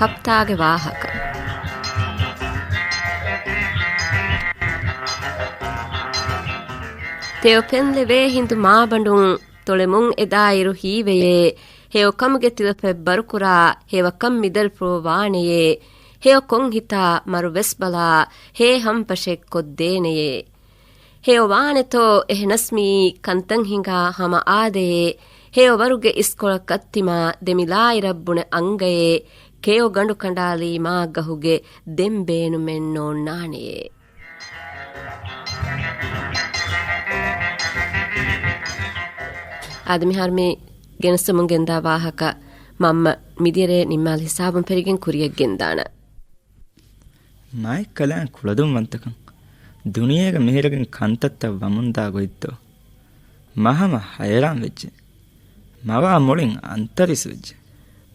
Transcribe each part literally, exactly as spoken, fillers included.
ހަފްތާގެ ވާހަކަ. ތެޔޮ ފެންލެވޭ ހިނދު މާބަނޑުން، ތޮޅެމުން އެދާއިރު ހީވެޔޭ، ހެޔޮ ކަމުގެ ތިލަފަތް ބަރުކުރާ، ހެޔޮ ކަން މިދަރިފުޅު ވާނެޔޭ، ހެޔޮ ކޮން ހިތާ މަރު ވެސް ބަލާ، ހޭ ހަމްޕަށެއް ކޮށްދޭނެޔޭ. ހެޔޮ ވާނެތޯ އެހެނަސް މިއީ ކަންތައް ހިނގާ ހަމަ އާދައޭ، ހެޔޮ ވަރުގެ އިސްކޮޅަށް ކައްތިމާ ދެމިލާއިރަށް ބުނެ އަނގައޭ، ކެޔޮ ގަނޑު ކަނޑާލީ މާ ގަހުގެ ދެން ބޭނުމެއް ނޯންނާނެޔޭ. އާދެ، މިހާރު މި ގެނެސްދެމުން ގެންދާ ވާހަކަ މަންމަ މިދިޔަރޭ ނިންމާލި ހިސާބުން ފެށިގެން ކުރިޔަށް ގެންދާނަން. މާތް ކަލާނގެ ކުޅަދުންވަންތަކަން. ދުނިޔޭގަ މިހިރަގެން ކަންތައްތައް ވަމުންދާ ގޮތްދޯ. މަ ހަމަ ހައިރާން ވެއްޖެ. މަވާ މުޅިން އަންތަރީސް ވެއްޖެ.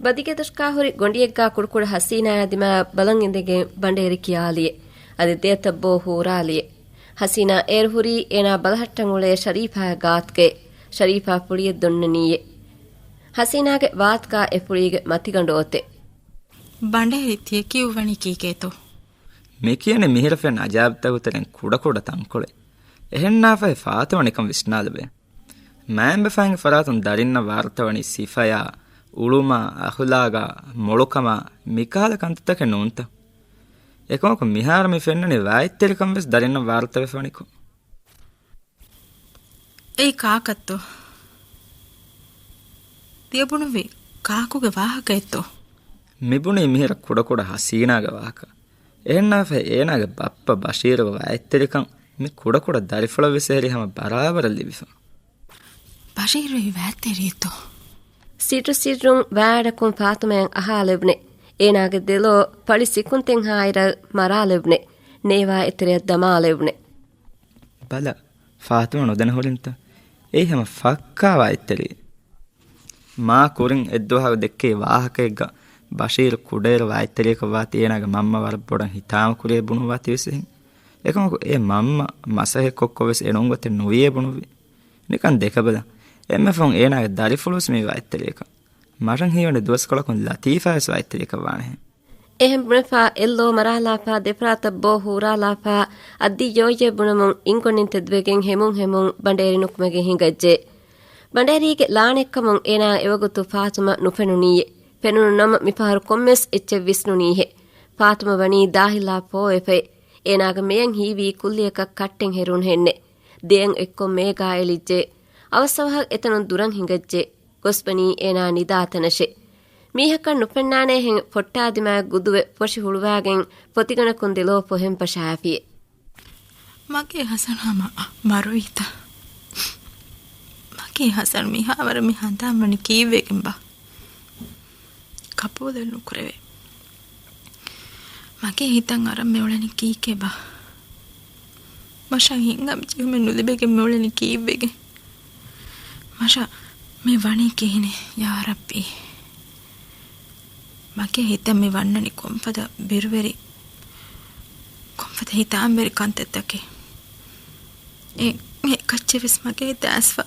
ބަދިގެދޮށުގާ ހުރި ގޮނޑިއެއްގާ ކުޑަކުޑަ ހަސީނާޔާ ދިމާއަށް ބަލަން އިނދެގެން ބަނޑޭރި ކިޔާލިއެ. އަދި ދެއަތަށް ބޯ ހޫރާލިއެ. ހަސީނާ އޭރު ހުރީ އޭނާ ބަލަހައްޓަން އުޅޭ ޝަރީފާ ގާތުގައެ. ޝަރީފާ ފުޅިއެއް ދޮންނަނީއެ. ހަސީނާގެ ވާތުގާ އެ ފުޅީގެ މަތިގަނޑު އޮތެ. ބަނޑޭރި ތިޔަ ކިޔުއްވަނީ ކީކޭތޯ؟ މި ކިޔަނީ މިހިރަ ފެން އަޖާބްތަކު ތެރެން ކުޑަކުޑަ ތަންކޮޅެއް. އެހެންނާފަހެ ފާތުމަ ނިކަން ވިސްނާލެވޭ. މައިންބަފައިންގެ ފަރާތުން ދަރިންނަށް ވާރުތަވަނީ ސިފަޔާ، އުޅުމާ، އަޚުލާގާ، މޮޅުކަމާ، މިކަހަލަ ކަންތައްތަކެއް ނޫންތަ؟ އެކަމަކު މިހާރު މި ފެންނަނީ ވާތްތެރިކަން ވެސް ދަރިންނަށް ވާރުތަވެފަވަނިކޮށް. އެއީ ކާކަށްތޯ؟ ތިޔަ ބުނުއްވީ ކާކުގެ ވާހަކައެއްތޯ؟ މި ބުނީ މިހިރަ ކުޑަކުޑަ ހަސީނާގެ ވާހަކަ. އެހެންނާފަހެ އޭނާގެ ބައްޕަ ބަޝީރުގެ ވާތްތެރިކަން މި ކުޑަކުޑަ ދަރިފުޅަށް ވެސް އެހެރީ ހަމަ ބަރާބަރަށް ލިބިފަ. ބަޝީރު އެއީ ވާތްތެރިއެއްތޯ؟ ސިއްރު ސިއްރުން ވާޑަކުން ފާތުމައަށް އަހާލެވުނެ. އޭނާގެ ދެލޯ ފަޅި ސިކުންތެއްހާއިރަށް މަރާލެވުނެ. ނޭވާ އެތެރެއަށް ދަމާލެވުނެ. ބަލަ، ފާތުމަ ނުދެނެ ހުރިންތަ؟ އެއީ ހަމަ ފައްކާ ވާތްތެރި. މާ ކުރިން އެއްދުވަހަކު ދެއްކެވި ވާހަކައެއްގަ ބަޝީރު ކުޑައިރު ވާތްތެރިޔަކަށް ވާތީ އޭނާގެ މަންމަ ވަރަށް ބޮޑަށް ހިތާމަ ކުރިޔަށް ބުނުއްވާތީވެސް އެހެން. އެކަމަކު އެ މަންމަ މަސައްކަތްކޮށްކޮށް ވެސް އެނޫން ގޮތެއް ނުވިޔޭ ބުނުއްވި. ނިކަން ދެކަބަލަ. އެންމެ ފަހުން އޭނާގެ ދަރިފުޅުވެސް މި ވާތްތެރިޔަކަށް. މަށަށް ހީވަނީ ދުވަސްކޮޅަކުން ލަތީފާވެސް ވާތްތެރިޔަކަށް ވާނެހެން. އެހެން ބުނެފާ އެއްލޯ މަރާލާފާ ދެފަރާތަށް ބޯ ހޫރާލާފާ އައްދިއްޔޯއްޔޭ ބުނަމުން އިންގޮނޑިން ތެދުވެގެން ހެމުން ހެމުން ބަނޑޭރި ނުކުމެގެން ހިނގައްޖެ. ބަނޑޭރީގެ ލާނެއްކަމުން އޭނާ އެވަގުތު ފާތުމަ ނުފެނުނީއެ. ފެނުނު ނަމަ މިފަހަރު ކޮންމެސް އެއްޗެއް ވިސްނުނީހެ. ފާތުމަ ވަނީ ދާހިލާ ފޯވެފައެ. އޭނާގެ މެޔަން ހީވީ ކުއްލިއަކަށް ކައްޓެއް ހެރުނުހެންނެ. ދެޔަން އެއްކޮށް މޭގާ އެޅިއްޖެ. އަވަސްއަވަހަށް އެތަނުން ދުރަށް ހިނގައްޖެ. ގޮސްވަނީ އޭނާ ނިދާތަނަށެ. މީހަކަށް ނުފެންނާނޭހެން ފޮއްޓާދިމާ ގުދުވެ ފޮށި ހުޅުވާގެން ފޮތިގަނޑަކުން ދެލޯ ފޮހެން ފަށާފިއެ. މަގޭ ހަސަން ހަމަ މަރުވީތަ؟ މަގޭ ހަސަން މިހާވަރަށް މި ހަނދާން ވަނީ ކީއްވެގެން ބާ؟ ޤަބޫލެއް ނުކުރެވޭ. މަގޭ ހިތަށް އަރަން މިއުޅެނީ ކީކޭ ބާ؟ މަށަށް ހިނގާ ޖެހުމެއް ނުލިބެގެން މިއުޅެނީ ކީއްވެގެން؟ މަށަށް މި ވަނީ ކިހިނެއް ޔާ ރައްބީ؟ މަގޭ ހިތަށް މި ވަންނަނީ ކޮންފަދަ ބިރުވެރި، ކޮންފަދަ ހިތާމަވެރި ކަންތައްތަކެއް؟ އެ، އެ ކައްޗެއް ވެސް މަގޭ ހިތަށް އައިސްފަ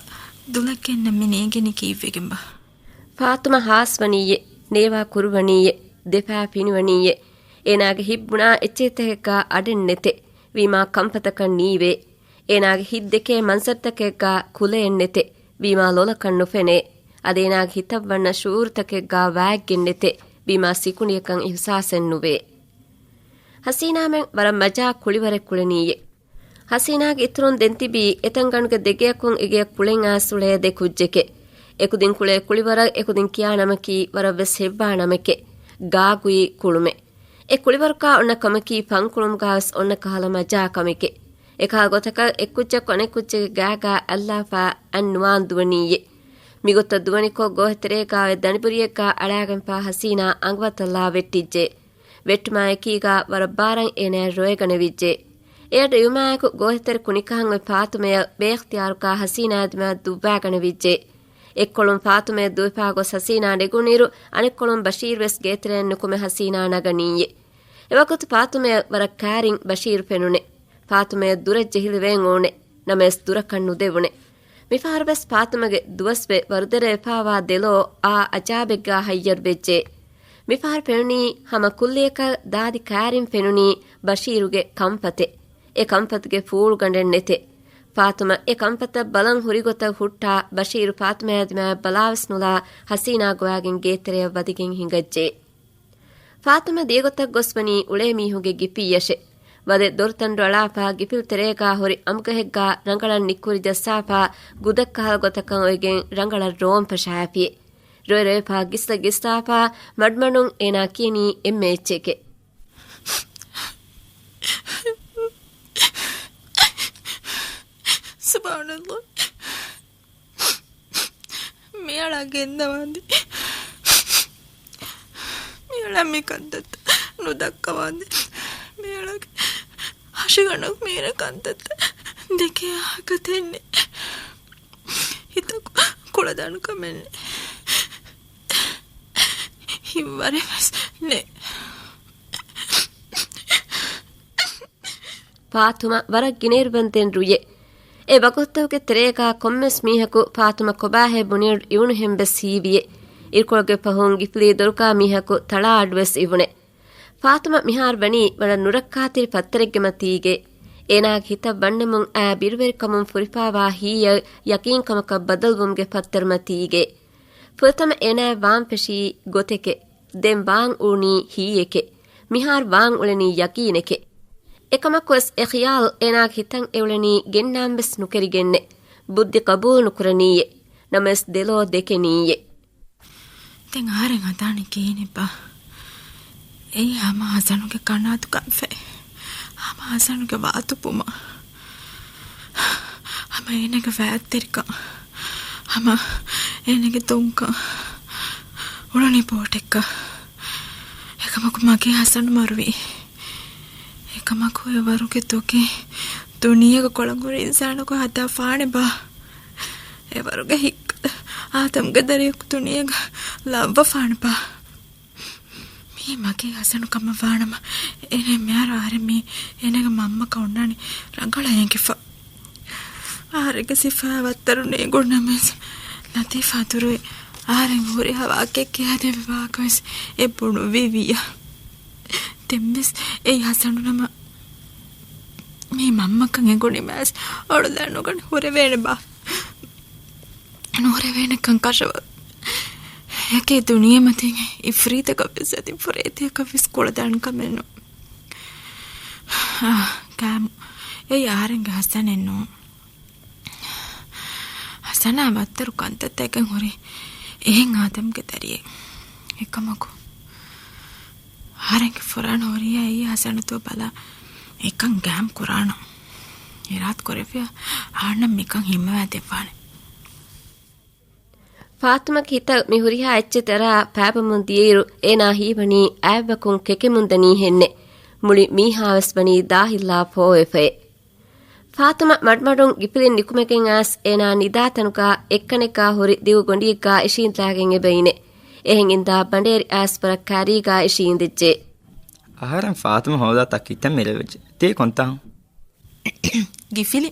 ދުލަށްގެންނަ މި ނޭނގެނީ ކީއްވެގެންބާ؟ ފާތުމަ ހާސްވަނީއޭ، ނޭވާ ކުރުވަނީއޭ، ދެފާ ފިނިވަނީއޭ. އޭނާގެ ހިތް ބުނާ އެއްޗެހިތަކެއްގާ އަޑެއް ނެތޭ، ވީމާ ކަންފަތަކަށް ނީވޭ. އޭނާގެ ހިތް ދެކޭ މަންޒަރުތަކެއްގާ ކުލައެއް ނެތޭ، ވީމާ ލޮލަކަށް ނުފެނޭ. އަދި އޭނާގެ ހިތަށް ވަންނަ ޝުޢޫރުތަކެއްގާ ވާތްގެއް ނެތޭ، ވީމާ ސިކުނޑިއަކަށް އިޙްސާސެއް ނުވޭ. ހަސީނާމެން ވަރަށް މަޖާ ކުޅިވަރެއް ކުޅެނީއޭ. ހަސީނާގެ އިތުރުން ދެން ތިބީ އެތަންގަނޑުގެ ދެގެއަކުން އެގެއަށް ކުޅެން އައިސް އުޅޭ ދެ ކުއްޖެކޭ. އެކުދިން ކުޅޭ ކުޅިވަރަށް އެކުދިން ކިޔާ ނަމަކީ ވަރަށް ވެސް ހެއްވާ ނަމެކޭ. ގާގުއި ކުޅުމޭ. އެ ކުޅިވަރަކާ އޮންނަ ކަމަކީ ފަންކުޅުމުގާ ވެސް އޮންނަ ކަހަލަ މަޖާ ކަމެކޭ. އެކަހަލަ ގޮތަކަށް އެއްކުއްޖަކު އަނެއްކުއްޖެއްގެ ގާގާ އައްލާފާ އަތް ނުވާން ދުވަނީއޭ. މިގޮތަށް ދުވަނިކޮށް ގޯހެތެރޭގާ އޮތް ދަނިބުރިއެއްގާ އަޅާގެންފާ ހަސީނާ އަނގަވަތަށްލާ ވެއްޓިއްޖެ. ވެއްޓުމާ އެކީގާ ވަރަށް ބާރަށް އޭނަޔަށް ރޮއެގަނެވިއްޖެ. އެއަޑު އިވުމާއެކު ގޯހެތެރެ ކުނިކަހަން އޮތް ފާތުމަޔަށް ބޭއިޚްތިޔާރުގާ ހަސީނާ ދިމާ ދުއްވާގަނެވިއްޖެ. އެއްކޮޅުން ފާތުމަޔަށް ދުވެފާ ގޮސް ހަސީނާ ނެގުނުއިރު، އަނެއްކޮޅުން ބަޝީރު ވެސް ގޭތެރެއަށް ނުކުމެ ހަސީނާ ނަގަނީއޭ. އެވަގުތު ފާތުމަޔަށް ވަރަށް ކާރިން ބަޝީރު ފެނުނެ. ފާތުމަޔަށް ދުރަށް ޖެހިލެވޭން އޫނެ. ނަމަވެސް ދުރަކަށް ނުދެވުނެ. މިފަހަރުވެސް ފާތުމަގެ ދުވަސްވެ ވަރުދެރަވެފާވާ ދެލޯ އާ އަޖާބެއްގާ ހައްޔަރުވެއްޖެ. މިފަހަރު ފެނުނީ ހަމަ ކުއްލިއަކަށް ދާދި ކާރިން ފެނުނީ ބަޝީރުގެ ކަންފަތެއް. އެ ކަންފަތުގެ ފޫޅުގަނޑެއް ނެތެ. ފާތުމަ އެ ކަންފަތަށް ބަލަން ހުރިގޮތަށް ހުއްޓާ ބަޝީރު ފާތުމައާ ދިމާއަށް ބަލާވެސް ނުލާ ހަސީނާ ގޮވާގެން ގޭތެރެއަށް ވަދެގެން ހިނގައްޖެ. ފާތުމަ ދިޔަގޮތަށް ގޮސްވަނީ އުޅޭ މީހުންގެ ގިފިއްޔަށެ. ވަދެ ދޮރުތަން ރޮޅާފާ ގިފިލް ތެރޭގާ ހުރި އަނބުގަހެއްގާ ރަނގަޅަށް ނިއްކުރި ޖައްސާފާ ގުދައްކަހަލަ ގޮތަކަށް އޮތްގެން ރަނގަޅަށް ރޯން ފަށާފިއެ. ރޮއެ ރޮއެފާ ގިސްލަ ގިސްލާފާ މަޑުމަޑުން އޭނާ ކިޔަނީ އެންމެ އެއްޗެކެ. ސުބްޙާނަﷲ. މިއަޅާ ގެންދަވާނދި. މިއަޅާ މި ކަންތައްތައް ނުދައްކަވާނދި. މިއަޅާގެ ހަށިގަނޑަށް މީރަ ކަންތައްތައް ދެކޭ ހަކަތެއްނެއް. ހިތަކު ކުޅަދާނު ކަމެއްނެއް. ހިތްވަރެއް ވެސް ނެއް. ފާތުމަ ވަރަށް ގިނައިރު ބަންދެން ރުއިއެ. އެ ވަގުތުގެ ތެރޭގާ ކޮންމެސް މީހަކު ފާތުމަ ކޮބާހޭ ބުނިއަޑު އިވުނުހެން ވެސް ހީވިއެ. އިރުކޮޅުގެ ފަހުން ގިފިލީ ދޮރުގާ މީހަކު ތަޅާ އަޑު ވެސް އިވުނެ. ފާތުމަ މިހާރު ވަނީ ވަރަށް ނުރައްކާތެރި ފައްތަރެއްގެ މަތީގެ. އޭނާގެ ހިތަށް ވަންނަމުން އައި ބިރުވެރިކަމުން ފުރިފާވާ ހީއަށް ޔަގީންކަމަކަށް ބަދަލުވުމުގެ ފައްތަރު މަތީގެ. ފުރަތަމަ އޭނާއަށް ވާން ފެށީ ގޮތެކެ. ދެން ވާން އުޅުނީ ހީއެކެ. މިހާރު ވާން އުޅެނީ ޔަގީނެކެ. އެކަމަކުވެސް އެ ޚިޔާލު އޭނާގެ ހިތަށް އެއުޅެނީ ގެންނާން ވެސް ނުކެރިގެންނެ. ބުއްދި ޤަބޫލު ނުކުރަނީއެ. ނަމަވެސް ދެލޯ ދެކެނީއެ. ދެން އަހަރެން ހަދާނީ ކިހިނެއްބާ؟ އެއީ ހަމަ ހަސަނުގެ ކަނާތު ކަންފަތް. ހަމަ ހަސަނުގެ ވާތު ބުމަ. ހަމަ އޭނަގެ ވައްތަރިކަން. ހަމަ އޭނަގެ ދޮންކަން. އުޅުނީ ބޯޓެއްގަ. އެކަމަކު މަގޭ ހަސަނު މަރުވީ. އެކަމަކު އެވަރުގެ ދޮގެއް ދުނިޔޭގަ ކޮޅަނގުރި އިންސާނަކު ހަދާފާނެބާ؟ އެވަރުގެ ހިތް އާދަމްގެ ދަރިޔަކު ދުނިޔޭގަ ލައްވަފާނެބާ؟ މީ މަގޭ ހަސަނު ކަމަށް ވާނަމަ، އޭނަ މިހާރު އަހަރެން މީ އޭނަގެ މަންމަކަށް އޮންނާނީ ރަނގަޅަށް އެނގިފަ. އަހަރެންގެ ސިފައާ ވައްތަރު ނޭނގުނު ނަމަވެސް، ލަތީފާ ދުރުވެ އަހަރެން ހުރިހާ ވާހަކައެއް ކިޔާދެއްވި ވާހަކަވެސް އެ ބުނުއްވީ ވިއްޔަ. ދެންވެސް އެއީ ހަސަނު ނަމަ، މީ މަންމަކަށް އެނގުނީމަވެސް އޮޅުލާ ނުގަނެ ހުރެވޭނެބާ؟ ނުހުރެވޭނެކަން ކަށަވަރު. އެކޭ ދުނިޔެމަތިން އިފްރީތަކަށްވެސް އަދި ފުރޭތައަކަށްވެސް ކުޅަދާން ކަމެއް ނޫން. އާ، ކާމު. އެއީ އަހަރެންގެ ހަސަނެއް ނޫން. ހަސަނާ ވައްތަރު ކަންތައްތަކެއް ހުރި އެހެން އާދަމްގެ ދަރިއެއް. އެކަމަކު، އަހަރެންގެ ފުރާނަ ހުރިހާ އެއީ ހަސަނަތޯ ބަލާ އެކަން ގާމް ކުރާނަން. އިރާދަ ކުރެއްވިޔާ އަހަންނަށް މިކަން ހިމަވާ ދެއްވާނެ. ފާތުމަގެ ހިތަށް މި ހުރިހާ އެއްޗެއް ދަރާ ފާބަމުން ދިޔައިރު، އޭނާ ހީވަނީ އާތްވަކުން ކެކެމުންދަނީހެންނެއް. މުޅި މީހާވެސް ވަނީ ދާހިއްލާ ފޯވެފައެ. ފާތުމަ މަޑުމަޑުން ގިފިލިން ނިކުމެގެން އައިސް، އޭނާ ނިދާތަނުގާ އެއްކަނެއްގާ ހުރި ދިގު ގޮނޑިއެއްގާ އިށީނދާގެން އެބައިނެ. އެހެން އިންދާ ބަނޑޭރި އައިސް ވަރަށް ކާރީގާ އިށީނދެއްޖެ. އަހަރެން ފާތުމަ ހޯދާތާ ކިތަންމެ ރޭވެއްޖެ. ތީ ކޮންތާ؟ ގިފިލި.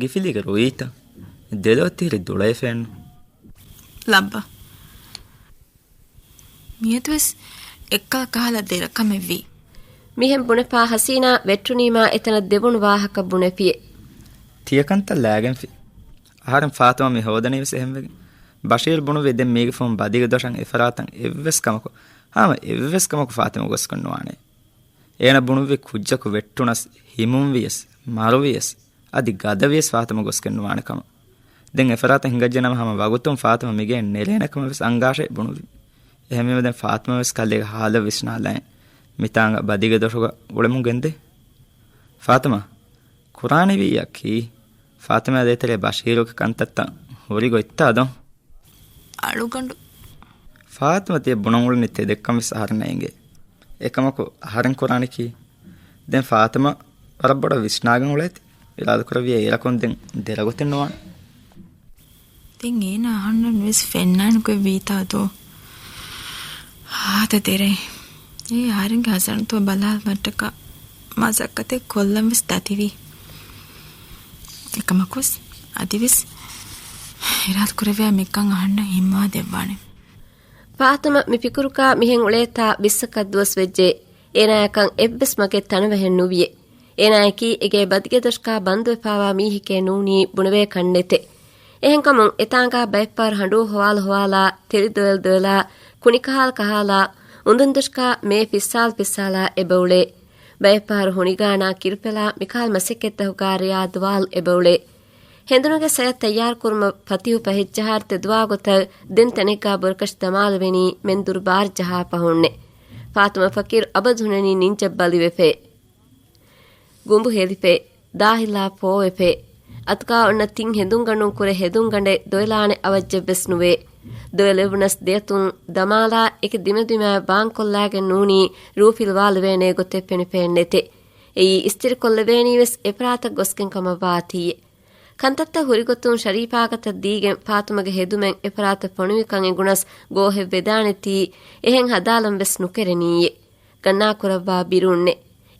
ގިފިލީގެ ރުއީތަ؟ ދެލޯތިހިރި ދުޅައިފައެއްނު. ލައްބަ. މިއަދުވެސް އެއްކަލަ ކަހަލަ ދެރަ ކަމެއްވީ. މިހެން ބުނެފާ ހަސީނާ ވެއްޓުނީމާ އެތަނަށް ދެވުނު ވާހަކަ ބުނެފިއެ. ތިޔަކަންތައް ލާގެންފި. އަހަރެން ފާތުމަ މި ހޯދަނީވެސް އެހެންވެގެން. ބަޝީރު ބުނުއްވި ދެން މީގެ ފަހުން ބަދީގެ ދޮށަށް އެފަރާތަށް އެއްވެސް ކަމަކު، ހަމަ އެއްވެސް ކަމަކު ފާތުމަ ގޮސްގެން ނުވާނެ. އޭނަ ބުނުއްވި ކުއްޖަކު ވެއްޓުނަސް، ހިމުންވިޔަސް، މަރުވިޔަސް، އަދި ގަދަވިޔަސް ފާތުމަ ގޮސްގެން ނުވާނެ ކަމަށް. ދެން އެފަރާތަށް ހިނގައްޖެނަމަ ހަމަ ވަގުތުން ފާތުމަ މިގެއިން ނެރޭނެ ކަމަށް ވެސް އަންގާށޭ ބުނުއްވި. އެހެންވީމަ ދެން ފާތުމަ ވެސް ކަލޭގެ ހާލަށް ވިސްނާލައި، މިތާނގަ ބަދީގެ ދޮށުގަ އުޅެމުން ގެންދޭ. ފާތުމަ، ކުރާނީ ވިއްޔަ ކީ؟ ފާތުމައާ ދޭތެރޭ ބަޝީރުގެ ކަންތައްތައް ހުރި ގޮތްތާ ދޯ؟ އަޅުގަނޑު. ފާތުމަ ތިޔަ ބުނަން އުޅެނީ ތެދެއްކަން ވެސް އަހަރެންނަށް އެނގޭ. އެކަމަކު އަހަރެން ކުރާނީ ކީ؟ ދެން ފާތުމަ ވަރަށް ބޮޑަށް ވިސްނާގެން އުޅޭތި. އިރާދަކުރެއްވިޔާ އޭރަކުން ދެން ދެރަ ގޮތެއް ނުވާނެ. ދެން އޭނަ އަހަންނަށް ވެސް ފެންނާނެ ގޮތް ވީތާ ދޯ؟ ހާދަ ދެރައެއް. އެ އަހަރެންގެ ހަސަނަތޯ ބަލާލުމަށްޓަކާ މަސައްކަތެއް ކޮށްލަން ވެސް ދަތިވީ. އެކަމަކުވެސް އަދިވެސް އިރާދަކުރެއްވިޔާ މިކަން އަހަންނަށް ހިމަވާ ދެއްވާނެ. ފާތުމަ މި ފިކުރުގާ މިހެން އުޅޭތާ ބިއްސަކަށް ދުވަސް ވެއްޖެ. އޭނާޔަކަށް އެއްވެސް މަގެއް ތަނަވަހެއް ނުވިއެ. އޭނާޔަކީ އެގޭ ބަދިގެ ދޮށުގާ ބަންދުވެފާވާ މީހެކޭ ނޫނީ ބުނެވޭކަށް ނެތެ. އެހެންކަމުން އެތާނގާ ބައެއްފަހަރު ހަނޑޫ ހޮވާލަ ހޮވާލާ، ތެލި ދޮވެލް ދޮވެލާ، ކުނި ކަހާލަ ކަހާލާ، އުނދަންދޮށުގާ މޭ ފިއްސާލަ ފިއްސާލާ އެބައުޅޭ. ބައެއްފަހަރު ހޮނިގާނާ ކިރުޕެލާ މިކަހަލަ މަސައްކަތްތަކުގާ ރެޔާ ދުވާލު އެބައުޅޭ. ހެނދުނުގެ ސަޔަށް ތައްޔާރުކުރުމަށް ފަތިހު ފަހެއްޖަހާއިރު ތެދުވާ ގޮތަށް ދެން ތަނެއްގާ ބުރަކަށި ދަމާލެވެނީ މެންދުރު ބާރަށް ޖަހާ ފަހުންނެ. ފާތުމަ ފަޤީރު އަބަދު ހުންނަނީ ނިންޖަށް ބަލިވެފައި. ގުނބު ހެލިފައި، ދާހިލާ ފޯވެފައި، އަތުގާ އޮންނަ ތިން ހެނދުންގަނޑުން ކުރެ ހެދުންގަނޑެއް ދޮވެލާނެ އަވަށްޖެއްވެސް ނުވޭ. ދޮވެލެއްވުނަސް ދެއަތުން ދަމާލާ އެކި ދިމަދިމާ ބާންކޮށްލާގެން ނޫނީ ރޫފިލް ވާލެވޭނޭ ގޮތެއް ފެނިފައެއް ނެތެ. އެއީ އިސްތިރިކޮށްލެވޭނީވެސް އެފަރާތަށް ގޮސްގެން ކަމަށް ވާތީއެ. ކަންތައްތައް ހުރިގޮތުން ޝަރީފާގަތަށް ދީގެން ފާތުމަގެ ހެދުމެއް އެފަރާތަށް ފޮނުވިކަން އެނގުނަސް ގޯހެއް ވެދާނެތީ އެހެން ހަދާލަން ވެސް ނުކެރެނީއެ. ގަންނާކުރައްވާ ބިރުންނެ.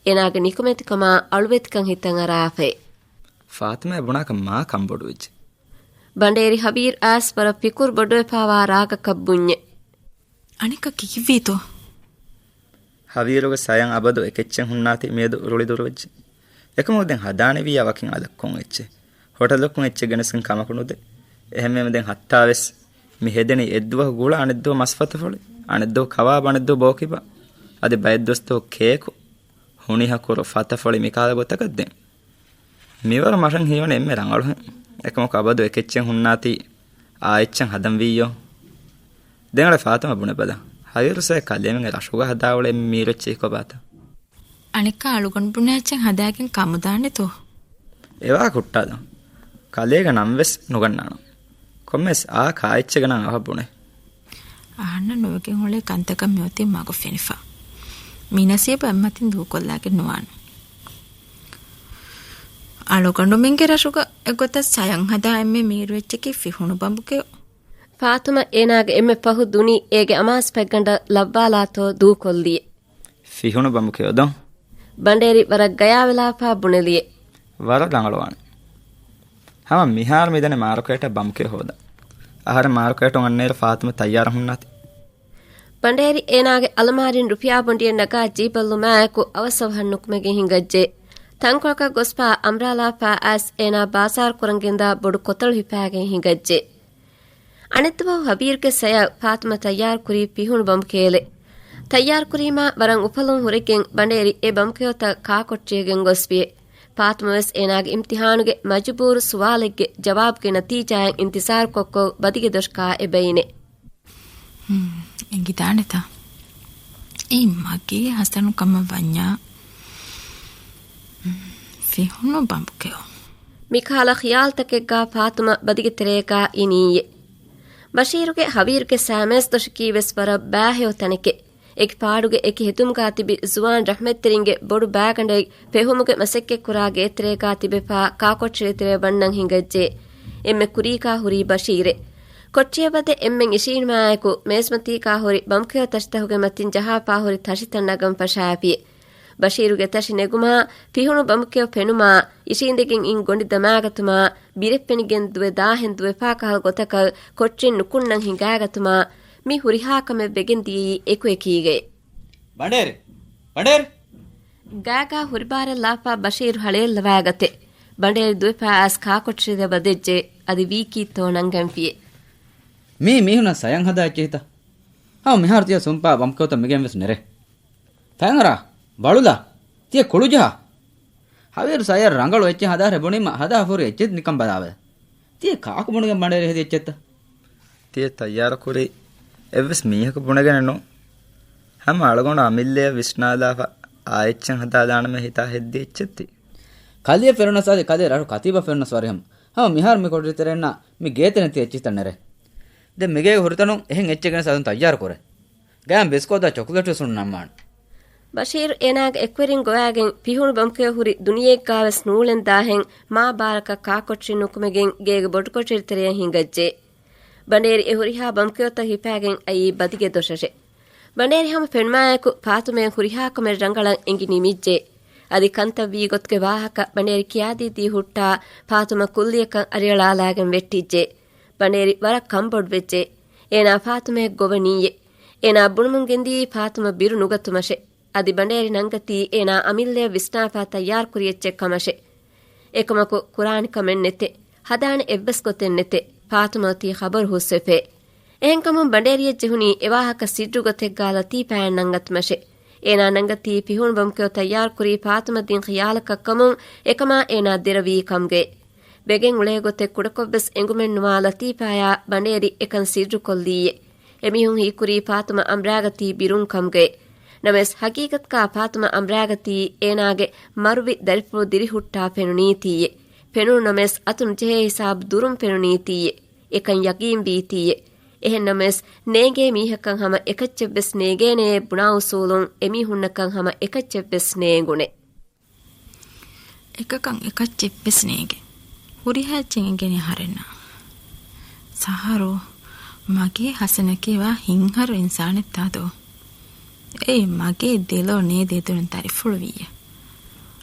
އޭނާގެ ނިކުމެތިކަމާ އަޅުވެތިކަން ހިތަށް އަރާފައެ. ފާތުމައަށް ބުނާކަށް މާ ކަންބޮޑުވެއްޖެ. ބަނޑޭރި ހަވީރު އައިސް ވަރަށް ފިކުރު ބޮޑުވެފާވާ ރާގަކަށް ބުންޏެ. އަނެއްކާ ކީއްވީތޯ؟ ހަވީރުގެ ސަޔަން އަބަދު އެކެއްޗެއް ހުންނާތީ މިއަދު ރުޅި ދުރުވެއްޖެ. އެކަމަކު ދެން ހަދާނެވިއްޔާ ވަކިން އަލަށް ކޮން އެއްޗެއް؟ ހޮޓަލަކުން އެއްޗެއް ގެނެސްގެން ކަމަކު ނުދޭ. އެހެންވީމަ ދެން ހައްތާވެސް މި ހެދެނީ އެއްދުވަހު ގުޅާ އަނެއްދުވަހު މަސް ފަތަފުޅި، އަނެއްދުވަހު ކަބާބް، އަނެއްދުވަހު ބޯކިބާ. އަދި ބައެއް ދުވަސްތަކު ކޭކު، ހުނިހަކުރު، ފަތަފުޅި މިކަހަލަ ގޮތަކަށް ދެން. މިވަރު މަށަށް ހީވަނީ އެންމެ ރަނގަޅުހެން. އެކަމަކު އަބަދު އެކެއްޗެއް ހުންނާތީ އާ އެއްޗެއް ހަދަން ވީއްޔޯ. ދެން އަޅެ ފާތުމަ ބުނެބަލަ. ހަވީރު ސަޔަށް ކަލޭމެންގެ ރަށުގަ ހަދާ އުޅޭ މީރު އެއްޗެއް ކޮބާތަ؟ އަނެއްކާ އަޅުގަނޑު ބުނާ އެއްޗެއް ހަދާގެން ކަމުދާނެތޯ؟ އެވާހަކަ ހުއްޓާލަން. ކަލޭގެ ނަން ވެސް ނުގަންނާނަން. ކޮންމެސް އާ ކާ އެއްޗެއްގެ ނަން އަވަހަށް ބުނޭ. އަހަންނަށް ނުވެގެން އުޅޭ ކަންތަކަށް މިއޮތީ މަގު ފެނިފަ. މި ނަސީބު އެއްމަތިން ދޫކޮށްލާގެން ނުވާނެ. އަޅުގަނޑުމެންގެ ރަށުގަ އެގޮތަށް ސަޔަން ހަދާ އެންމެ މީރު އެއްޗަކީ ފިހުނު ބަނބުކެޔޮ. ފާތުމަ އޭނާގެ އެންމެ ފަހު ދުނި އޭގެ އަމާޒު ފަތްގަނޑަށް ލައްވާލާތޯ ދޫކޮށްލިއެ. ފިހުނު ބަނބުކެޔޮ ދޯ؟ ބަނޑޭރި ވަރަށް ގަޔާވެލާފާ ބުނެލިއެ. ވަރަށް ރަނގަޅުވާނެ. ހަމަ މިހާރު މިދަނީ މާރުކޭޓަށް ބަނބުކެޔޮ ހޯދަން. އަހަރެން މާރުކޭޓުން އަންނައިރު ފާތުމަ ތައްޔާރަށް ހުންނާތި. ބަނޑޭރި އޭނާގެ އަލަމާރިން ރުފިޔާ ބޮނޑިއެއް ނަގާ ޖީބަށްލުމާއެކު އަވަސްއަވަހަށް ނުކުމެގެން ހިނގައްޖެ. ތަންކޮޅަކަށް ގޮސްފާ އަނބްރާލާފާ އައިސް އޭނާ ބާޒާރު ކުރަންގެންދާ ބޮޑު ކޮތަޅު ހިފާގެން ހިނގައްޖެ. އަނެއްދުވަހު ހަބީރުގެ ސަޔަށް ފާތުމަ ތައްޔާރުކުރީ ފިހުނު ބަނބުކެޔޮލެއް. ތައްޔާރުކުރީމާ ވަރަށް އުފަލުން ހުރެގެން ބަނޑޭރި އެ ބަނބުކެޔޮތައް ކާކޮޓްރީއަށް ގެންގޮސްފިއެ. ފާތުމަވެސް އޭނާގެ އިމްތިހާނުގެ މަޖުބޫރު ސުވާލެއްގެ ޖަވާބުގެ ނަތީޖާއަށް އިންތިޒާރުކޮށްކޮށް ބަދިގެ ދޮށުގާ އެބައިނެ. ހުން، އެނގިދާނެތަ؟ އެއީ މަގޭ ހަސަނު ކަމަށް ވަންޏާ، ހުން، ފިހުނު ބަނބުކެޔޮ. މިކަހަލަ ޚިޔާލުތަކެއްގާ ފާތުމަ ބަދިގެ ތެރޭގާ އިނީއެ. ބަޝީރުގެ ހަވީރުގެ ސާމޭސް ދޮށަކީ ވެސް ވަރަށް ބާހެޔޮ ތަނެކެ. އެކި ފާޑުގެ އެކި ހެދުމުގާ ތިބި ޒުވާން ރަޙްމަތްތެރިންގެ ބޮޑު ބާގަނޑެއް ފެހުމުގެ މަސައްކަތްކުރާ ގޭތެރޭގާ ތިބެފާ ކާކޮޓްރި ތެރެއަށް ވަންނަން ހިނގައްޖެ. އެންމެ ކުރީގާ ހުރީ ބަޝީރެއް. ކޮޓްރިއަށް ވަދެ އެންމެން އިށީނުމާއެކު މޭޒުމަތީގާ ހުރި ބަނބުކެޔޮ ތަށިތަކުގެ މަތިން ޖަހާފާ ހުރި ތަށިތައް ނަގަން ފަށާފިއެ. ބަޝީރުގެ ތަށި ނެގުމާ، ފިހުނު ބަނބުކެޔޮ ފެނުމާ، އިށީނދެގެން އިން ގޮނޑި ދަމާގަތުމާ، ބިރެއް ފެނިގެން ދުވެ ދާހެން ދުވެފާ ކަހަލަ ގޮތަކަށް ކޮޓްރިން ނުކުންނަން ހިނގާގަތުމާ، މި ހުރިހާ ކަމެއް ވެގެން ދިޔައީ އެކުއެކީގައި. ބަނޑޭރި! ބަނޑޭރި! ގާގާ ހުރިބާރެއް ލާފާ ބަޝީރު ހަޅޭއްލަވާގަތެ. ބަނޑޭރި ދުވެފާ އައިސް ކާކޮޓްރި ދެބަ ދެއްޖެ. އަދި ވީކީތޯ ނަންގަންފިއެ. މީ މީހުންނަށް ސަޔަން ހަދާ އެއްޗެހިތަ؟ ހަމަ މިހާރު ތިޔަ ސުންޕާ ބަނބުކެޔޮތައް މިގެން ވެސް ނެރޭ. ފަޔަންއަރާ، ބަޅުލާ، ތިޔަ ކުޅުޖަހާ. ހަވީރު ސަޔަށް ރަނގަޅު އެއްޗެއް ހަދާށޭ ބުނީމަ ހަދާ ފުރި އެއްޗެއް ނިކަން ބަލާވަލަ. ތިޔަ ކާކު ބުނެގެން ބަނޑޭރި ހެދި އެއްޗެއްތަ؟ ތިޔަ ތައްޔާރު ކުރީ އެއްވެސް މީހަކު ބުނެގެނެއް ނޫން. ހަމަ އަޅުގަނޑު އަމިއްލަޔަށް ވިސްނާލާފަ އާ އެއްޗެއް ހަދާލާނަމޭ ހިތާ ހެއްދި އެއްޗެއްތީ. ކަލެއަށް ފެނުނަސް އަދި ކަލޭ ރަށު ކަތީބަށް ފެނުނަސް ވަރިހަމަ. ހަމަ މިހާރު މި ކޮޓަރި ތެރޭންނާ މި ގޭތެރެން ތި އެއްޗިތައް ނެރޭ. ދެން މިގޭގެ ހުރިތަނުން އެހެން އެއްޗެއް ގެނެސް އަލުން ތައްޔާރު ކުރޭ. ގަޔަން ބިސްކޯދާ ޗޮކްލެޓް ވެސް ނަންމާނެ. ބަޝީރު އޭނާގެ އެކުވެރިން ގޮވާގެން ފިހުނު ބަނބުކެޔޮ ހުރި ދުނިޔެއެއްގާވެސް ނޫޅެން ދާހެން މާ ބާރަކަށް ކާކޮޓްރި ނުކުމެގެން ގޭގެ ބޮޑުކޮޓަރި ތެރެއަށް ހިނގައްޖެ. ބަނޑޭރި އެ ހުރިހާ ބަނބުކެޔޮތައް ހިފާގެން އައީ ބަދިގެ ދޮށަށެ. ބަނޑޭރި ހަމަ ފެނުމާއެކު ފާތުމައަށް ހުރިހާ ކަމެއް ރަނގަޅަށް އެނގި ނިމިއްޖެ. އަދި ކަންތައް ވީ ގޮތުގެ ވާހަކަ ބަނޑޭރި ކިޔާދީދީ ހުއްޓާ ފާތުމަ ކުއްލިއަކަށް އަރިއަޅާލާގެން ވެއްޓިއްޖެ. ބަނޑޭރި ވަރަށް ކަންބޮޑުވެއްޖެ. އޭނާ ފާތުމައަށް ގޮވަނީއެ. އޭނާ ބުނުމުން ގެންދިޔީ ފާތުމަ ބިރު ނުގަތުމަށެ. އަދި ބަނޑޭރި ނަންގަތީ އޭނާ އަމިއްލަޔަށް ވިސްނާފާ ތައްޔާރުކުރި އެއްޗެއް ކަމަށެ. އެކަމަކު ކުރާނެ ކަމެއް ނެތެ. ހަދާނެ އެއްވެސް ގޮތެއް ނެތެ. ފާތުމަ އޮތީ ޚަބަރު ހުސްވެފޭ. އެހެންކަމުން ބަނޑޭރިއަށް ޖެހުނީ އެވާހަކަ ސިއްރު ގޮތެއްގާ ލަތީފާއަށް ނަންގަތުމަށެ. އޭނާ ނަންގަތީ ފިހުންވަމުކެޔޮ ތައްޔާރުކުރީ ފާތުމަ ދިން ޚިޔާލަކަށްކަމުން އެކަމާ އޭނާ ދެރަވީ ކަމުގައި. ވެގެން އުޅޭ ގޮތެއް ކުޑަކޮށްވެސް އެނގުމެއްނުވާ ލަތީފާޔާ ބަނޑޭރި އެކަން ސިއްރުކޮށްލީއެ. އެމީހުން ހީކުރީ ފާތުމަ އަނބްރާގަތީ ބިރުން ކަމުގައި. ނަމަވެސް ހަގީގަތުގާ ފާތުމަ އަނބްރާގަތީ އޭނާގެ މަރުވި ދަރިފުޅު ދިރިހުއްޓާ ފެނުނީތީއެ. ފެނުނު ނަމަވެސް އަތުން ޖެހޭ ހިސާބު ދުރުން ފެނުނީތީއެ. އެކަން ޔަގީންވީތީއެ. އެހެން ނަމަވެސް ނޭނގޭ މީހަކަށް ހަމަ އެކައްޗެއްވެސް ނޭގޭނެޔޭ ބުނާ އުސޫލުން އެމީހުންނަކަށް ހަމަ އެކައްޗެއްވެސް ނޭނގުނެ. އެކަކަށް އެކައްޗެއްވެސް ނޭނގެ. ހުރިހާ އެއްޗެއް އެނގޭނެ އަހަރެންނަށް. ސަހަރު، މަގޭ ހަސަނަކީ ވާ ހިތްހަރު އިންސާނެއްތާ ދޯ؟ އޭ މަގޭ ދެލޯ ނޭދޭ ދުނި ދަރިފުޅުވިއްޔަ.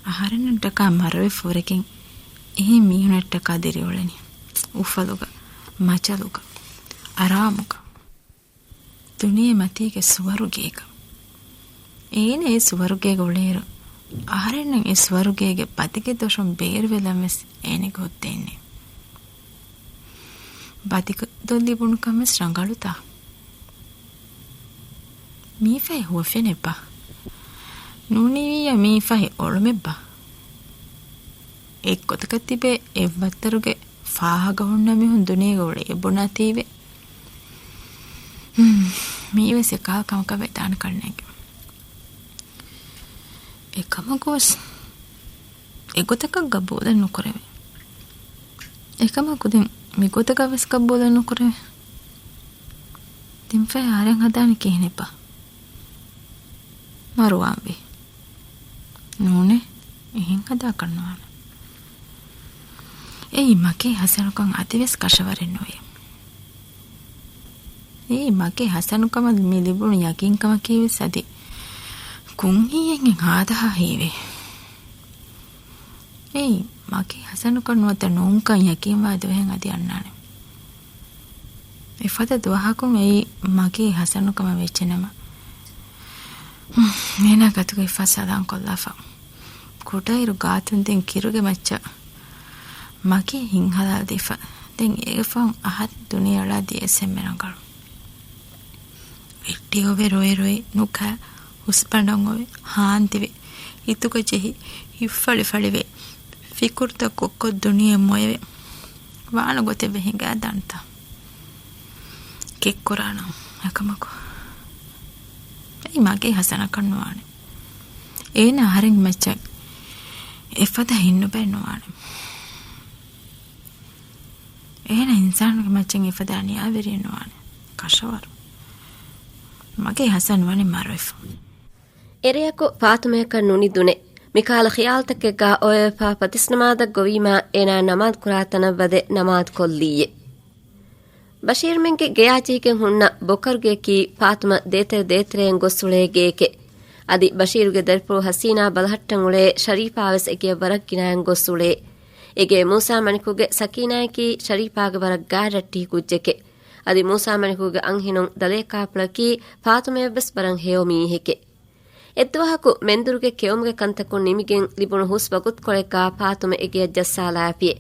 އަހަރެންނަށްޓަކާ މަރުވެފަ ހުރެގެން އެހެން މީހުނަށްޓަކާ ދިރިއުޅެނީ. އުފަލުގަ، މަޖަލުގަ، އަރާމުގަ. ދުނިޔެ މަތީގެ ސުވަރުގޭގަ. އޭނަ އެ ސުވަރުގޭގަ އުޅޭއިރު، އަހަރެންނަށް އެ ސުވަރުގޭގެ ބަދިގެ ދޮށުން ބޭރުވެލަން ވެސް އޭނަގެ ހުއްދައެއްނެއް. ބަދިގެ ދޮށް ލިބުނުކަން ވެސް ރަނގަޅުތާ؟ މީފަހެ ހުވަފެނެއްބާ؟ ނޫނީވިއްޔާ މީފަހެ އޮޅުމެއްބާ؟ އެއްގޮތަކަށް ތިބޭ އެއްވައްތަރުގެ ފާހަގަ ހުންނަ މީހުން ދުނިޔޭގަ އުޅޭ ބުނާތީވެ. ހުން، މީވެސް އެކާ ކަމަކަށް ވެދާނެ ކަންނޭނގެ. އެކަމަކުވެސް އެގޮތަކަށް ގަބޫލެއް ނުކުރެވޭ. އެކަމަކު ދެން މިގޮތަކަށް ވެސް ގަބޫލެއް ނުކުރެވޭ. ދެންފަހެ އަހަރެން ހަދާނީ ކިހިނެއްބާ؟ މަރުވާންވީ. ނޫނޭ، އެހެން ހަދާކަށް ނުވާނެ. އެއީ މަގޭ ހަސަނުކަން އަދިވެސް ކަށަވަރެއް ނުވޭ. އެއީ މަގޭ ހަސަނުކަމަށް މި ލިބުނު ޔަގީންކަމަކީވެސް އަދި ކުންހީއެއްހެން ހާދަހާ ހީވޭ. އެއީ މަގޭ ހަސަނުކަން ނުވަތަ ނޫންކަން ޔަގީންވާ ދުވަހެއް އަދި އަންނާނެ. އެފަދަ ދުވަހަކުން އެއީ މަގޭ ހަސަނުކަމަށް ވެއްޖެނަމަ، އޭނާ ގަތުގައި ފަސް ހަލާން ކޮށްލާފަ. ކުޑައިރު ގާތުން ދެން ކިރުގެ މައްޗަށް މަގޭ ހިތް ހަލާލުދީފަ. ދެން އޭގެ ފަހުން އަހަރެން ދުނިޔެއަޅާ ދިޔަސް އެންމެ ރަނގަޅު. ވެއްޓިއޮވެ ރޮއެ ރޮއެ ނުކާ، ހުސްބަނޑަށް އޮވެ ހާންދެވެ، ހިތުގަ ޖެހި، ހިތްފަޅިފަޅިވެ، ފިކުރުތައް ކޮށްކޮށް ދުނިޔެ މޮޔަވެ، ވާނެ ގޮތެއް ވެ ހިނގާދާނެތަ؟ ކެއްކުރާނަން. އެކަމަކު، އެއީ މަގޭ ހަސަނަކަށް ނުވާނެ. އޭނަ އަހަރެންގެ މައްޗަށް އެފަދަ ހިތްނުބައެއް ނުވާނެ. އޭނަ އިންސާނުންގެ މައްޗަށް އެފަދަ އަނިޔާވެރިއެއް ނުވާނެ. ކަށަވަރު. މަގޭ ހަސަން ވަނީ މަރުވެފަ. އެރެއަކު ފާތުމަޔަކަށް ނުނިދުނެ. މިކަހަލަ ޚިޔާލުތަކެއްގާ އޮވެފާ ފަތިސްނަމާދަށް ގޮވީމާ އޭނާ ނަމާދު ކުރާ ތަނަށް ވަދެ ނަމާދު ކޮށްލީއެ. ބަޝީރުމެންގެ ގެޔާ ޖެހިގެން ހުންނަ ބޮކަރުގެއަކީ ފާތުމަ ދޭތެރެ ދޭތެރެއިން ގޮސް އުޅޭ ގެއެކެ. އަދި ބަޝީރުގެ ދަރިފުޅު ހަސީނާ ބަލަހައްޓަން އުޅޭ ޝަރީފާވެސް އެގެޔަށް ވަރަށް ގިނައިން ގޮސް އުޅޭ. އެގޭ މޫސާ މަނިކުގެ ސަކީނާއަކީ ޝަރީފާގެ ވަރަށް ގާތް ރައްޓިހި ކުއްޖެކެ. އަދި މޫސާ މަނިކުގެ އަންހެނުން ދަލޭކާޕުޅަކީ ފާތުމަޔަށްވެސް ވަރަށް ހެޔޮ މީހެކެ. އެއްދުވަހަކު މެންދުރުގެ ކެއުމުގެ ކަންތަކުން ނިމިގެން ލިބުނު ހުސް ވަގުތުކޮޅެއްގާ ފާތުމަ އެގެޔަށް ޖައްސާލާފިއެ.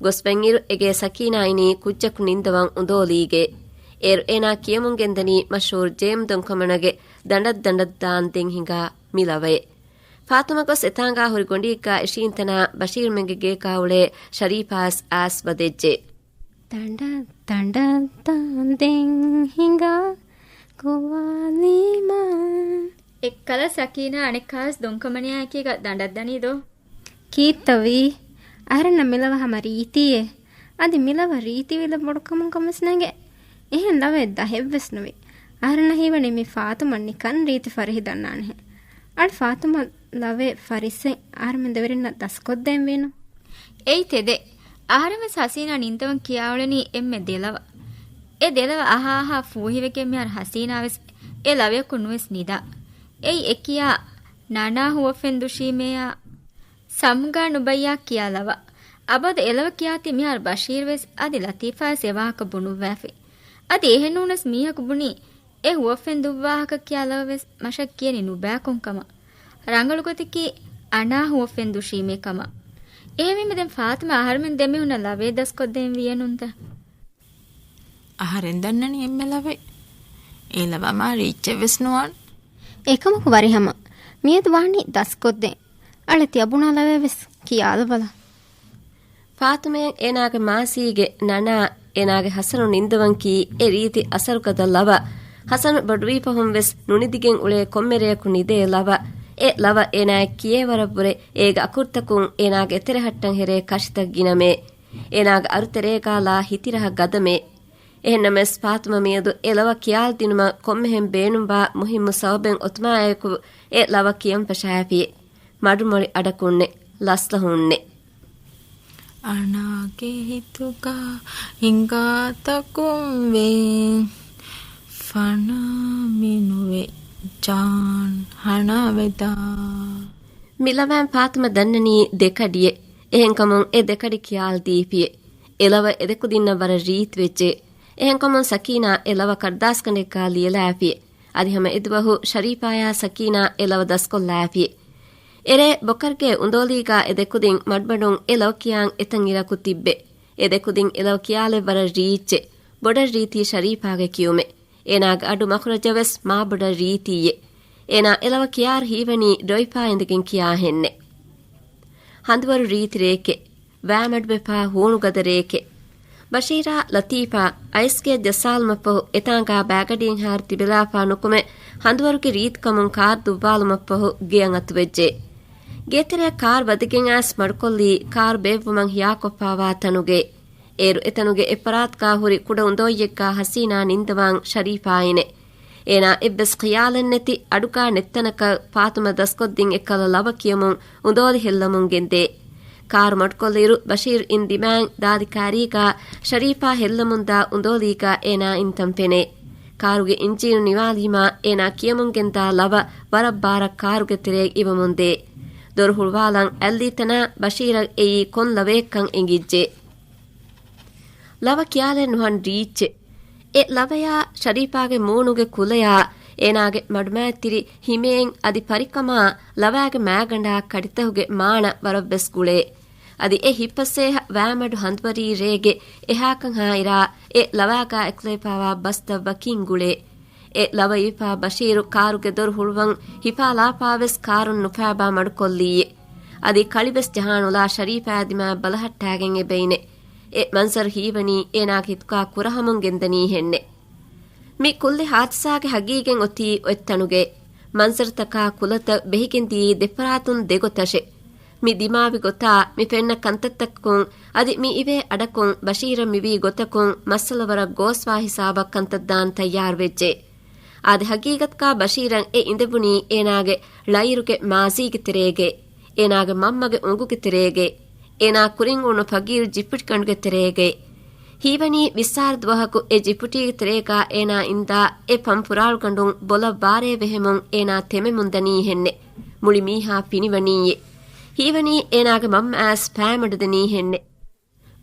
ގޮސްފައިންއިރު އެގޭ ސަކީނާ އިނީ ކުއްޖަކު ނިންދަވަން އުނދޯލީގެ. އޭރު އޭނާ ކިޔަމުން ގެންދަނީ މަޝްހޫރު ޖޭމް ދޮންކަމަނާގެ ދަނޑަށް ދަނޑަށް ދާން ދެން ހިނގާ މި ލަވައެއް. ފާތުމަ ގޮސް އެތާނގާ ހުރި ގޮނޑީގާ އިށީންތަނާ ބަޝީރުމެންގެ ގޭގާ އުޅޭ ޝަރީފާސް އާސް ވަދެއްޖެ. ދަނޑަށް ދަނޑަށް ދާން ދެން ހިނގާ ގޮވާލީމަ. އެއްކަލަ ސަކީނާ އަނެއްކާސް ދޮންކަމަނިއާ އެކީގަ ދަނޑަށް ދަނީ ދޯ؟ ކީއްތަވީ؟ އަހަރެންނަށް މިލަވަ ހަމަ ރީތީއޭ. އަދި މިލަވަ ރީތިވިލަ ބޮޑުކަމުން ކަމަސް ނޭނގެ. އެހެން ލަވައެއް ދަހެއްވެސް ނުވި. އަހަރެންނަށް ހީވަނީ މި ފާތުމަ ނިކަން ރީތި ފަރިހި ދަންނާނެހެ. އަޅު ފާތުމަ ލަވެ ފަރިއްސެން އަހަރެމެން ދެވެރިންނަށް ދަސްކޮށްދޭންވީނު. އެއީ ތެދެއް. އަހަރެން ވެސް ހަސީނާ ނިންދަވަން ކިޔާއުޅެނީ އެންމެ ދެލަވަ. އެ ދެލަވަ އަހާ އަހާ ފޫހިވެގެން މިހާރު ހަސީނާ ވެސް އެ ލަވަޔަކުން ނުވެސް ނިދާ. އެއީ އެ ކިޔާ ނަނާ ހުވަފެން ދުށީމޭޔާ ސަމްގާ ނުބައްޔާ ކިޔާ ލަވަ. އަބަދު އެ ލަވަ ކިޔާތީ މިހާރު ބަޝީރު ވެސް އަދި ލަތީފާ ވެސް އެ ވާހަކަ ބުނުއްވާފި. އަދި އެހެން ނޫނަސް މީހަކު ބުނީ އެ ހުވަފެން ދުއްވާހަކަ ކިޔާ ލަވަ ވެސް މަށަށް ކިޔަނީ ނުބައިކޮން ކަމަށް. ރަނގަޅު ގޮތަކީ އަނާ ހުވަފެން ދުށީމޭ ކަމަށް. އެހެންވީމަ ދެން ފާތުމަ އަހަރުމެން ދެމީހުންނަށް ލަވައެއް ދަސްކޮށްދޭން ވިޔަނުންތަ؟ އަހަރެން ދަންނަނީ އެންމެ ލަވައެއް. އެ ލަވަ މާ ރީއްޗެއް ވެސް ނުވާން. އެކަމަކު ވަރިހަމަ. މިއަދު ވާނީ ދަސްކޮށްދޭން. އަޅެ ތިޔަބުނާ ލަވައެއް ވެސް ކިޔާލަބަލަ. ފާތުމައަށް އޭނާގެ މާސީގެ ނަނާ، އޭނާގެ ހަސަނު ނިންދަވަންކީ އެ ރީތި އަސަރުގަދަ ލަވަ. ހަސަނު ބޮޑުވީ ފަހުން ވެސް ނުނިދިގެން އުޅޭ ކޮންމެ ރެޔަކު ނިދޭ ލަވަ. އެ ލަވަ އޭނާއަށް ކިޔޭވަރަށްވުރެ އޭގެ އަކުރުތަކުން އޭނާގެ އެތެރެހައްޓަށް ހެރޭ ކަށިތައް ގިނަމޭ. އޭނާގެ އަރުތެރޭގާ ލާ ހިތިރަހަ ގަދަމޭ. އެހެންނަމަވެސް ފާތުމަ މިއަދު އެ ލަވަ ކިޔާލަދިނުމަށް ކޮންމެހެން ބޭނުންވާ މުހިއްމު ސަބަބެއް އޮތުމާއެކު އެ ލަވަ ކިޔަން ފަށާފި. މަޑުމޮޅި އަޑަކުންނެއް، ލަސްލަހުންނެއް. އަނާގެ ހިތުގަ ހިނގާތަކުން ވޭ، ފަނާ މިނުވެ ޖާން ހަނާވެދާ. މި ލަވައިން ފާތުމަ ދަންނަނީ ދެކަޑިއެއް. އެހެންކަމުން އެ ދެކަޑި ކިޔާލަދީފިއެ. އެ ލަވަ އެދެކުދިންނަށް ވަރަށް ރީތިވެއްޖެ. އެހެންކަމުން ސަކީނާ އެ ލަވަ ކަރުދާސްގަނޑެއްގާ ލިޔެލާފިއެ. އަދި ހަމަ އެދުވަހު ޝަރީފާޔާ ސަކީނާ އެ ލަވަ ދަސްކޮށްލާފި. އެރޭ ބޮކަރްގެ އުނދޯލީގާ އެ ދެކުދިން މަޑުމަޑުން އެ ލަވަ ކިޔާން އެތަން އިރަކު ތިއްބެ. އެ ދެކުދިން އެ ލަވަ ކިޔާލެއް ވަރަށް ރީއްޗެ. ބޮޑަށް ރީތީ ޝަރީފާގެ ކިޔުމެ. އޭނާގެ އަޑު މަޚްރަޖަށް ވެސް މާބޮޑަށް ރީތީއޭ. އޭނާ އެ ލަވަ ކިޔާއިރު ހީވަނީ ޑޮއިފާ އިނދެގެން ކިޔާހެންނެ. ހަނދުވަރު ރީތި ރެއެކެ. ވައިމަޑުވެފާ ހޫނުގަދަ ރެއެކެ. ބަޝީރާ ލަތީފާ އައިސްގެއަށް ޖައްސާލުމަށްފަހު އެތާނގާ ބައިގަޑިއެއްހާއިރު ތިބެލާފާ ނުކުމެ، ހަނދުވަރުގެ ރީތިކަމުން ކާރު ދުއްވާލުމަށްފަހު ގެޔަށް އަތުވެއްޖެ. ގޭތެރެއަށް ކާރު ވަދެގެން އައިސް މަޑުކޮށްލީ ކާރު ބޭއްވުމަށް ހިޔާކޮށްފާވާ ތަނުގެ. އޭރު އެތަނުގެ އެއްފަރާތުގާ ހުރި ކުޑަ އުނދޯއްޔެއްގާ ހަސީނާ ނިންދަވާން ޝަރީފާއިނެ. އޭނާ އެއްވެސް ޚިޔާލެއްނެތި އަޑުގާ ނެއްތަނަކަށް ފާތުމަ ދަސްކޮށްދިން އެއްކަލަ ލަވަ ކިޔަމުން އުނދޯލި ހެއްލަމުން ގެންދޭ. ކާރު މަޑުކޮށްލިއިރު ބަޝީރު އިން ދިމާއިން ދާދި ކާރީގާ ޝަރީފާ ހެއްލަމުންދާ އުނދޯލީގާ އޭނާ އިންތަން ފެނޭ. ކާރުގެ އިންޖީނު ނިވާލީމާ އޭނާ ކިޔަމުން ގެންދާ ލަވަ ވަރަށް ބާރަށް ކާރުގެ ތެރޭގަ އިވަމުންދޭ. ދޮރު ހުޅުވާލަން އަތްލީތަނާ ބަޝީރަށް އެއީ ކޮން ލަވަޔެއްކަން އެނގިއްޖެ. ލަވަ ކިޔާލެއް ނުހަން ރީއްޗެއް. އެ ލަވަޔާ ޝަރީފާގެ މޫނުގެ ކުލަޔާ އޭނާގެ މަޑުމައިތިރި ހިމޭން އަދި ފަރިކަމާ ލަވާގެ މައިގަނޑާ ކަޑިތަހުގެ މާނަ ވަރަށްވެސް ގުޅޭ. އަދި އެ ހިތްފަސޭހަ ވައިމަޑު ހަނދުވަރީ ރޭގެ އެހާކަން ހާއިރާ އެ ލަވާގާ އެކުލެވިފާވާ ބަސްތައް ވަކިން ގުޅޭ. އެ ލަވަ އިވިފާ ބަޝީރު ކާރުގެ ދޮރު ހުޅުވަން ހިފާލާފާވެސް ކާރުން ނުފާބާ މަޑުކޮށްލީއޭ. އަދި ކަޅިވެސް ޖަހާނުލާ ޝަރީފާ ދިމާ ބަލަހައްޓާގެން އެބައިނެ. އެ މަންޒަރު ހީވަނީ އޭނާގެ ހިތުގާ ކުރަހަމުން ގެންދަނީހެންނެ. މި ކުއްލި ހާދިސާގެ ހަގީގަތް އޮތީ އޮތްތަނުގައި. މަންޒަރުތަކާ ކުލަތައް ބެހިގެންދިޔީ ދެފަރާތުން ދެގޮތަށެ. މި ދިމާވި ގޮތާ މި ފެންނަ ކަންތައްތަކަކުން އަދި މި އިވޭ އަޑަކުން ބަޝީރަށް މިވީ ގޮތަކުން މައްސަލަ ވަރަށް ގޯސްވާ ހިސާބަށް ކަންތައް ދާން ތައްޔާރުވެއްޖެ. އާދެ، ހަގީގަތުގާ ބަޝީރަށް އެ އިނދެވުނީ އޭނާގެ ޅައިރުގެ މާޒީގެ ތެރޭގައި. އޭނާގެ މަންމަގެ އުނގުގެ ތެރޭގައި. އޭނާ ކުރިން އުޅުނު ފަގީރު ޖިޕުޓިގަނޑުގެ ތެރޭގައި. ހީވަނީ ވިއްސާރަ ދުވަހަކު އެ ޖިޕުޓީގެ ތެރޭގާ އޭނާ އިންދާ އެ ފަންފުރާޅުގަނޑުން ބޮލަށް ވާރޭ ވެހެމުން އޭނާ ތެމެމުން ދަނީހެންނެ. މުޅި މީހާ ފިނިވަނީއޭ. ހީވަނީ އޭނާގެ މަންމައައިސް ފައިމަޑުދަނީހެންނެ.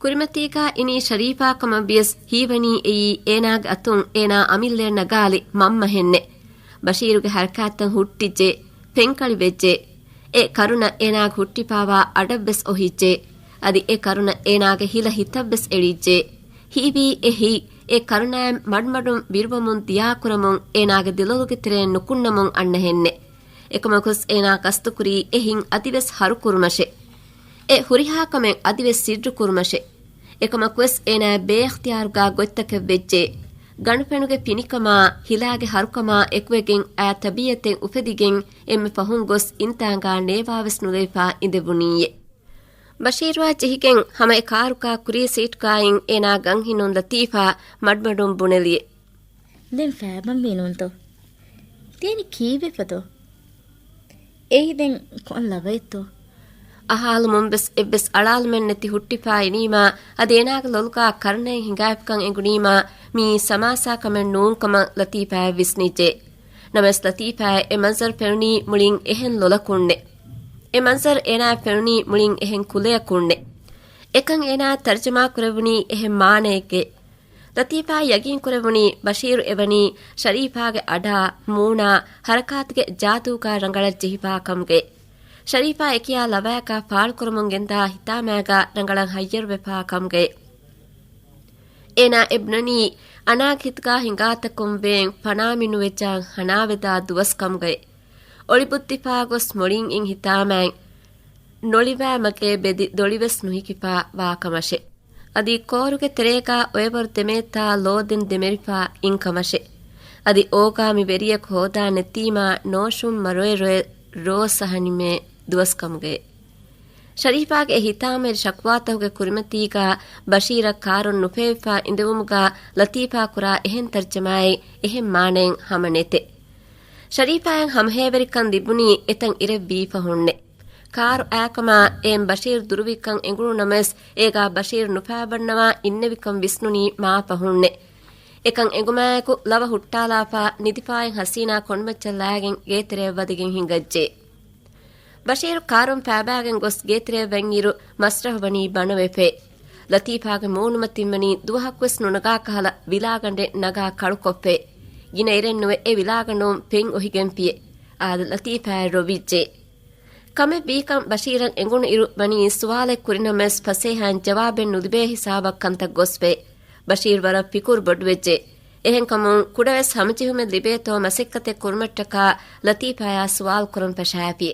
ކުރިމަތީގާ އިނީ ޝަރީފާ ކަމަށް ވިޔަސް ހީވަނީ އެއީ އޭނާގެ އަތުން އޭނާ އަމިއްލަޔަށް ނަގާލި މަންމަހެންނެ. ބަޝީރުގެ ހަރަކާތްތައް ހުއްޓިއްޖެ، ފެންކަޅި ވެއްޖެ. އެ ކަރުނަ އޭނާގެ ހުއްޓިފާވާ އަޑަށްވެސް އޮހިއްޖެ. އަދި އެ ކަރުނަ އޭނާގެ ހިލަ ހިތަށްވެސް އެޅިއްޖެ. ހީވީ އެ ހިތް އެ ކަރުނައިން މަޑުމަޑުން ވިރުވަމުން ދިޔާކުރަމުން އޭނާގެ ދިލޮލުގެ ތެރެއިން ނުކުންނަމުން އަންނަހެންނެ. އެކަމަކުވެސް އޭނާ ގަސްތުކުރީ އެ ހިތް އަދިވެސް ހަރުކުރުމަށެ. އެ ހުރިހާ ކަމެއް އަދިވެސް ސިއްރުކުރުމަށެ. އެކަމަކުވެސް އޭނާ ބޭއިޚްތިޔާރުގާ ގޮތްތަކެއް ވެއްޖެ. ގަނޑުފެނުގެ ފިނިކަމާ، ހިލާގެ ހަރުކަމާ އެކުވެގެން އާ ތަބީއަތެއް އުފެދިގެން އެންމެ ފަހުން ގޮސް އިންތާނގާ ނޭވާވެސް ނުލެވިފާ އިނދެވުނީއޭ. ބަޝީރުއާ ޖެހިގެން ހަމަ އެ ކާރުގާ ކުރީ ސީޓުގާއިން އޭނާ ގަންހިނުން ލަތީފާ މަޑުމަޑުން ބުނެލިއެ. ދެން ފައިބަންވީ ނޫންތޯ؟ ތިޔަނީ ކީއްވެފަދޯ؟ އެއީ ދެން ކޮން ލަވައެއްތޯ؟ އަހާލުމުން ވެސް އެއްވެސް އަޅާލުމެއް ނެތި ހުއްޓިފާ އިނީމާ، އަދި އޭނާގެ ލޮލުގާ ކަރުނައެއް ހިނގާފިކަން އެނގުނީމާ، މިއީ ސަމާސާ ކަމެއް ނޫން ކަމަށް ލަތީފާއަށް ވިސްނިއްޖެ. ނަމަވެސް ލަތީފާއަށް އެ މަންޒަރު ފެނުނީ މުޅިން އެހެން ލޮލަކުންނެ. އެ މަންޒަރު އޭނާއަށް ފެނުނީ މުޅިން އެހެން ކުލަޔަކުންނެ. އެކަން އޭނާ ތަރްޖަމާ ކުރެވުނީ އެހެން މާނައެއްގެ. ލަތީފާ ޔަގީން ކުރެވުނީ ބަޝީރު އެވަނީ ޝަރީފާގެ އަޑާ، މޫނާ، ހަރަކާތުގެ ޖާދޫގާ ރަނގަޅަށް ޖެހިފާ ކަމުގައި. ޝަރީފާ އެކިޔާ ލަވައަކާ ފާޅުކުރަމުން ގެންދާ ހިތާމައިގާ ރަނގަޅަށް ހައްޔަރުވެފާ ކަމުގައި. އޭނާ އެބުނަނީ އަނާގެ ހިތުގާ ހިނގާތަކުން ވޭން ފަނާ މިނުވެޖާން ހަނާވެދާ ދުވަސް ކަމުގައި. އޮޅިބުއްދިފާ ގޮސް މޮޅީން އިން ހިތާމައިން ނޮޅިވާ މަގޭ ބެދި ދޮޅިވެސް ނުހިކިފާ ވާކަމަށެ. އަދި ކޯރުގެ ތެރޭގާ އޮއެވަރު ދެމޭތާ ލޯދެން ދެމެރިފާ އިންކަމަށެ. އަދި އޯގާ މި ވެރިޔަކު ހޯދާ ނެތީމާ ނޯޝުން މަރޮއެ ރޮއެ ރޯސް އަހަނިމޭ ދުވަސް ކަމުގައެ. ޝަރީފާގެ އެ ހިތާމަވެރި ޝަކުވާތަކުގެ ކުރިމަތީގާ ބަޝީރަށް ކާރުން ނުފޭވިފާ އިނދެވުމުގާ ލަތީފާ ކުރާ އެހެން ތަރްޖަމާއެއް އެހެން މާނައެއް ހަމަ ނެތެ. ޝަރީފާއަށް ހަމަހޭވެރިކަން ލިބުނީ އެތަން އިރެއްވީ ފަހުންނެ. ކާރު އާކަމާ އެއިން ބަޝީރު ދުރުވިކަން އެނގުނު ނަމަވެސް، އޭގާ ބަޝީރު ނުފާވަންނަވާ އިންނެވިކަން ވިސްނުނީ މާ ފަހުންނެ. އެކަން އެނގުމާއެކު ލަވަ ހުއްޓާލާފާ ނިދިފާއިން ހަސީނާ ކޮނޑުމައްޗަށް ލާގެން ގޭތެރެއަށް ވަދެގެން ހިނގައްޖެ. ބަޝީރު ކާރުން ފާބާގެން ގޮސް ގޭތެރެއަށް ވަންއިރު މަސްރަހު ވަނީ ބަނަވެފައި. ލަތީފާގެ މޫނުމަތިން ވަނީ ދުވަހަކުވެސް ނުނަގާ ކަހަލަ ވިލާގަނޑެއް ނަގާ ކަޅުކޮށްފައި. ގިނަ އިރެއްނުވެ އެ ވިލާގަނޑުން ފެން އޮހިގެންފިއެ. އާދެ، ލަތީފާއަށް ރޮވިއްޖެ. ކަމެއް ވީކަން ބަޝީރަށް އެނގުނު އިރު ވަނީ ސުވާލެއް ކުރިނަމަވެސް ފަސޭހައިން ޖަވާބެއް ނުލިބޭ ހިސާބަށް ކަންތައް ގޮސްފައި. ބަޝީރު ވަރަށް ފިކުރު ބޮޑުވެއްޖެ. އެހެންކަމުން ކުޑަވެސް ހަމަޖެހުމެއް ލިބޭތޯ މަސައްކަތެއް ކުރުމަށްޓަކާ ލަތީފާއާ ސުވާލު ކުރަން ފަށާފި.